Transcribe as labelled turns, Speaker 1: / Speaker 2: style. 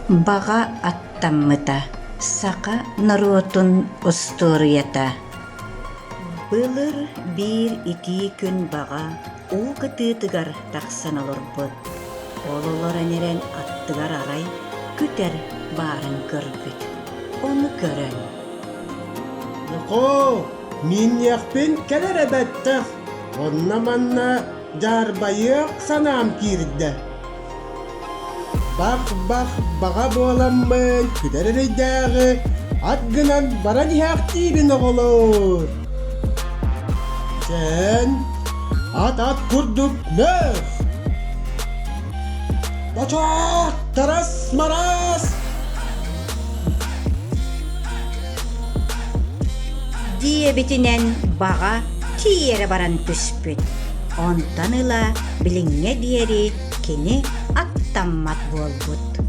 Speaker 1: Баҕа аттаммыта саха норуотун устуоруйата Былыр биир итии күн баҕа уу кытыытыгар тахсан олорбут. Ол олорон эрэн аттыгар арай күтэр баарын көрбүт. Ону көрөн:
Speaker 2: Нохоо, миинниэхпин кэлэр эбэттэх, онно-манна дьаарбайыах санаам киирдэ. Бах-бах баҕа буоламмын күлэр эрэйдээҕи ат гынан баран иһээхтиибин оҕолоор. Чээн, ат-ат курдук мөөх! Бочоох, тарас-марас!
Speaker 1: Диэбитинэн баҕа тиийэрэ баран түспүт. Онтон ыла билиҥҥэ диэри кини аттаммат буолбут.